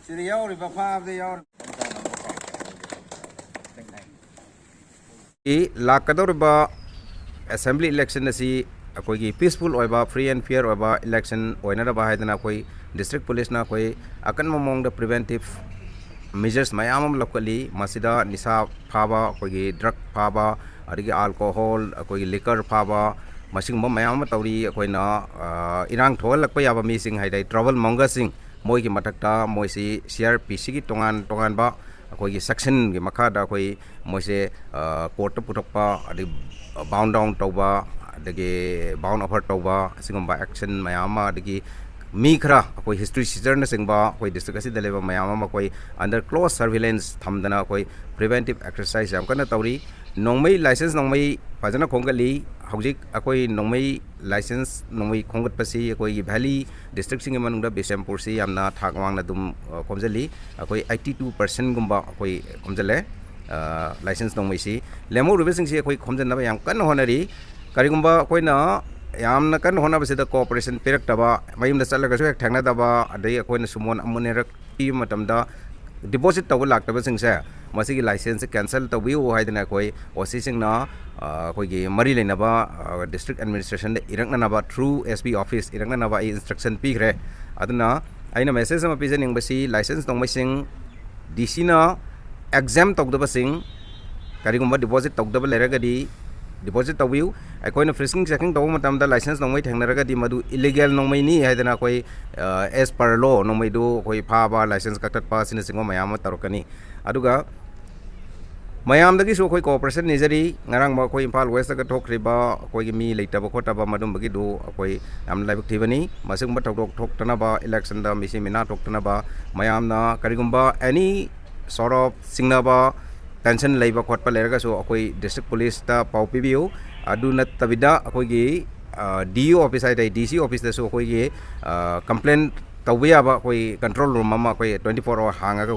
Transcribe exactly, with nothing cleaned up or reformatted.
ꯁꯤꯗ ꯌꯥꯎꯔꯤꯕ ꯐꯥꯕꯗ ꯌꯥꯎꯔꯤꯕ ꯂꯥꯛꯀꯗꯧꯔꯤꯕ ꯑꯦꯁꯦꯝꯕ꯭ꯂꯤ ꯏꯂꯦꯛꯁꯟ ꯑꯁꯤ ꯑꯩꯈꯣꯏꯒꯤ ꯄꯤꯁꯐꯨꯜ ꯑꯣꯏꯕ, ꯐ꯭ꯔꯤ ꯑꯦꯟ ꯐꯤꯌꯔ ꯑꯣꯏꯕ ꯏꯂꯦꯛꯁꯟ ꯑꯣꯏꯅꯅꯕ ꯍꯥꯏꯗꯅ ꯑꯩꯈꯣꯏ ꯗꯤꯁꯇ꯭ꯔꯤꯛ ꯄꯨꯂꯤꯁꯅ ꯑꯩꯈꯣꯏ ꯑꯀꯟꯕ ꯃꯑꯣꯡꯗ ꯄ꯭ꯔꯤꯚꯦꯟꯇꯤꯞ ꯃꯦꯖꯔꯁ ꯃꯌꯥꯝ ꯑꯃ ꯂꯧꯈꯠꯂꯤ꯫ ꯃꯁꯤꯗ ꯅꯤꯁꯥ ꯐꯥꯕ, ꯑꯩꯈꯣꯏꯒꯤ ꯗ꯭ꯔꯒ ꯐꯥꯕ, ꯑꯗꯒꯤ ꯑꯜꯀꯣꯍꯣꯜ, ꯑꯩꯈꯣꯏꯒꯤ ꯂꯤꯀꯔ ꯐꯥꯕ, ꯃꯁꯤꯒꯨꯝꯕ ꯃꯌꯥꯝ ꯑꯃ ꯇꯧꯔꯤ꯫ ꯑꯩꯈꯣꯏꯅ, ꯑ, ꯏꯔꯥꯡ ꯊꯣꯛꯍꯜꯂꯛꯄ ꯌꯥꯕ ꯃꯤꯁꯤꯡ, ꯍꯥꯏꯗꯤ ꯇ꯭ꯔꯕꯜ ꯃꯣꯡꯒꯔꯁꯤꯡ, ꯃꯣꯏꯒꯤ ꯃꯊꯛꯇ ꯃꯣꯏꯁꯤ ꯁꯤ ꯑꯥꯔ ꯄꯤ ꯁꯤꯒꯤ ꯇꯣꯉꯥꯟ ꯇꯣꯉꯥꯟꯕ ꯑꯩꯈꯣꯏꯒꯤ ꯁꯦꯛꯁꯟꯒꯤ ꯃꯈꯥꯗ ꯑꯩꯈꯣꯏ ꯃꯣꯏꯁꯦ, ꯑ, ꯀꯣꯔꯠꯇ ꯄꯨꯊꯣꯛꯄ, ꯑꯗꯒꯤ ꯕꯥꯎꯟ ꯗꯥꯎꯟ ꯇꯧꯕ, ꯑꯗꯒꯤ ꯕꯥꯎꯟ ꯑꯣꯐꯔ ꯇꯧꯕ, ꯑꯁꯤꯒꯨꯝꯕ ꯑꯦꯛꯁꯟ ꯃꯌꯥꯝ ꯑꯃ, ꯑꯗꯒꯤ ꯃꯤ ꯈꯔ ꯑꯩꯈꯣꯏ ꯍꯤꯁꯇ꯭ꯔꯤ ꯁꯤꯖꯔꯅꯆꯤꯡꯕ ꯑꯩꯈꯣꯏ ꯗꯤꯁꯇ꯭ꯔꯤꯛ ꯑꯁꯤꯗ ꯂꯩꯕ ꯃꯌꯥꯝ ꯑꯃ ꯑꯩꯈꯣꯏ ꯑꯟꯗꯔ ꯀ꯭ꯂꯣꯖ ꯁꯔꯚꯤꯂꯦꯟꯁ ꯊꯝꯗꯅ ꯑꯩꯈꯣꯏ ꯄ꯭ꯔꯤꯚꯦꯟꯇꯤꯞ ꯑꯦꯛꯁꯔꯁꯥꯏꯁ ꯌꯥꯝ ꯀꯟꯅ ꯇꯧꯔꯤ꯫ ꯅꯣꯡꯃꯩ ꯂꯥꯏꯁꯦꯟꯁ ꯅꯣꯡꯃꯩ ꯐꯖꯅ ꯈꯣꯝꯒꯠꯂꯤ꯫ ꯍꯧꯖꯤꯛ ꯑꯩꯈꯣꯏ ꯅꯣꯡꯃꯩ ꯂꯥꯏꯁꯦꯟꯁ ꯅꯣꯡꯃꯩ ꯈꯣꯝꯒꯠꯄꯁꯤ ꯑꯩꯈꯣꯏꯒꯤ ꯚꯦꯂꯤ ꯗꯤꯁꯇ꯭ꯔꯤꯛꯁꯤꯡꯒꯤ ꯃꯅꯨꯡꯗ ꯕꯤꯁꯦꯝꯄꯨꯔꯁꯤ ꯌꯥꯝꯅ ꯊꯥꯛ ꯋꯥꯡꯅ ꯑꯗꯨꯝ, ꯑ, ꯈꯣꯝꯖꯤꯜꯂꯤ꯫ ꯑꯩꯈꯣꯏ ꯑꯩꯠꯇꯤ ꯇꯨ ꯄꯥꯔꯁꯦꯟꯒꯨꯝꯕ ꯑꯩꯈꯣꯏ ꯈꯣꯝꯖꯤꯜꯂꯦ꯫ ꯑ, ꯂꯥꯏꯁꯦꯟꯁ ꯅꯣꯡꯃꯩꯁꯤ ꯂꯦꯝꯍꯧꯔꯤꯕꯁꯤꯡꯁꯤ ꯑꯩꯈꯣꯏ ꯈꯣꯝꯖꯤꯟꯅꯕ ꯌꯥꯝ ꯀꯟꯅ ꯍꯣꯠꯅꯔꯤ꯫ ꯀꯔꯤꯒꯨꯝꯕ ꯑꯩꯈꯣꯏꯅ ꯌꯥꯝꯅ ꯀꯟꯅ ꯍꯣꯠꯅꯕꯁꯤꯗ ꯀꯣꯑꯣꯄꯔꯦꯁꯟ ꯄꯤꯔꯛꯇꯕ, ꯃꯌꯨꯝꯗ ꯆꯠꯂꯒꯁꯨ ꯍꯦꯛ ꯊꯦꯡꯅꯗꯕ, ꯑꯗꯩ ꯑꯩꯈꯣꯏꯅ ꯁꯨꯃꯣꯟ ꯑꯃꯨꯛ ꯑꯅꯤꯔꯛ ꯄꯤꯕ ꯃꯇꯝꯗ ꯗꯤꯄꯣꯖꯤꯠ ꯇꯧꯕ ꯂꯥꯛꯇꯕꯁꯤꯡꯁꯦ, ꯃꯁꯤꯒꯤ ꯂꯥꯏꯁꯦꯟꯁꯁꯦ ꯀꯦꯟꯁꯦꯜ ꯇꯧꯕꯤꯌꯨ ꯍꯥꯏꯗꯅ ꯑꯩꯈꯣꯏ ꯑꯣ ꯁꯤꯁꯤꯡꯅ, ꯑ, ꯑꯩꯈꯣꯏꯒꯤ ꯃꯔꯤ ꯂꯩꯅꯕ, ꯑ, ꯗꯤꯁꯇ꯭ꯔꯤꯛ ꯑꯦꯗꯃꯤꯅꯤꯁꯇ꯭ꯔꯦꯁꯟꯗ ꯏꯔꯛꯅꯅꯕ, ꯊ꯭ꯔꯨ ꯑꯦꯁ ꯄꯤ ꯑꯣꯐꯤꯁ ꯏꯔꯛꯅꯅꯕ ꯑꯩ ꯏꯟꯁꯇ꯭ꯔꯛꯁꯟ ꯄꯤꯈ꯭ꯔꯦ꯫ ꯑꯗꯨꯅ ꯑꯩꯅ ꯃꯦꯁꯦꯖ ꯑꯃ ꯄꯤꯖꯅꯤꯡꯕꯁꯤ, ꯂꯥꯏꯁꯦꯟꯁ ꯅꯣꯡꯃꯩꯁꯤꯡ ꯗꯤ ꯁꯤꯅ ꯑꯦꯛꯖꯦꯝ ꯇꯧꯗꯕꯁꯤꯡ, ꯀꯔꯤꯒꯨꯝꯕ ꯗꯤꯄꯣꯖꯤꯠ ꯇꯧꯗꯕ ꯂꯩꯔꯒꯗꯤ ꯗꯤꯄꯣꯖꯤꯠ ꯇꯧꯕꯤꯌꯨ꯫ ꯑꯩꯈꯣꯏꯅ ꯐ꯭ꯔꯤꯁꯀꯤꯡ ꯆꯦꯀꯤꯡ ꯇꯧꯕ ꯃꯇꯝꯗ ꯂꯥꯏꯁꯦꯟꯁ ꯅꯣꯡꯃꯩ ꯊꯦꯡꯅꯔꯒꯗꯤ ꯃꯗꯨ ꯏꯂꯤꯒꯦꯜ ꯅꯣꯡꯃꯩꯅꯤ ꯍꯥꯏꯗꯅ ꯑꯩꯈꯣꯏ, ꯑ, as per law ꯅꯣꯡꯃꯩꯗꯨ ꯑꯩꯈꯣꯏ ꯐꯥꯕ, ꯂꯥꯏꯁꯦꯟꯁ ꯀꯛꯊꯠꯄ ꯑꯁꯤꯅꯆꯤꯡꯕ ꯃꯌꯥꯝ ꯑꯃ ꯇꯧꯔꯛꯀꯅꯤ꯫ ꯑꯗꯨꯒ ꯃꯌꯥꯝꯗꯒꯤꯁꯨ ꯑꯩꯈꯣꯏ ꯀꯣꯑꯣꯄꯔꯦꯁꯟ ꯅꯤꯖꯔꯤ꯫ ꯉꯔꯥꯡ ꯑꯩꯈꯣꯏ ꯏꯝꯐꯥꯜ ꯋꯦꯁꯇꯒ ꯊꯣꯛꯈ꯭ꯔꯤꯕ ꯑꯩꯈꯣꯏꯒꯤ ꯃꯤ ꯂꯩꯇꯕ ꯈꯣꯠꯇꯕ ꯃꯗꯨꯝꯕꯒꯤꯗꯨ ꯑꯩꯈꯣꯏ ꯌꯥꯝꯅ ꯂꯥꯏꯕꯛ ꯊꯤꯕꯅꯤ꯫ ꯃꯁꯤꯒꯨꯝꯕ ꯊꯧꯗꯣꯛ ꯊꯣꯛꯇꯅꯕ, ꯏꯂꯦꯛꯁꯟꯗ ꯃꯤꯁꯤ ꯃꯤꯅꯥ ꯊꯣꯛꯇꯅꯕ ꯃꯌꯥꯝꯅ ꯀꯔꯤꯒꯨꯝꯕ ꯑꯦꯅꯤ ꯁꯣꯔꯠ ꯑꯣꯐ ꯆꯤꯡꯅꯕ, ꯇꯦꯟꯁꯟ ꯂꯩꯕ ꯈꯣꯠꯄ ꯂꯩꯔꯒꯁꯨ ꯑꯩꯈꯣꯏ ꯗꯤꯁꯇ꯭ꯔꯤꯛ ꯄꯨꯂꯤꯁꯇ ꯄꯥꯎ ꯄꯤꯕꯤꯌꯨ꯫ ꯑꯗꯨ ꯅꯠꯇꯕꯤꯗ ꯑꯩꯈꯣꯏꯒꯤ, ꯑ, ꯗꯤ ꯏ ꯑꯣꯐꯤꯁ ꯍꯥꯏꯇꯥꯔꯦ, ꯗꯤ ꯁꯤ ꯑꯣꯐꯤꯁꯇꯁꯨ ꯑꯩꯈꯣꯏꯒꯤ, ꯑ, ꯀꯝꯄ꯭ꯂꯦꯟ ꯇꯧꯕ ꯌꯥꯕ ꯑꯩꯈꯣꯏ control room ꯑꯃ ꯑꯩꯈꯣꯏ twenty four hour ꯍꯥꯡꯉꯒ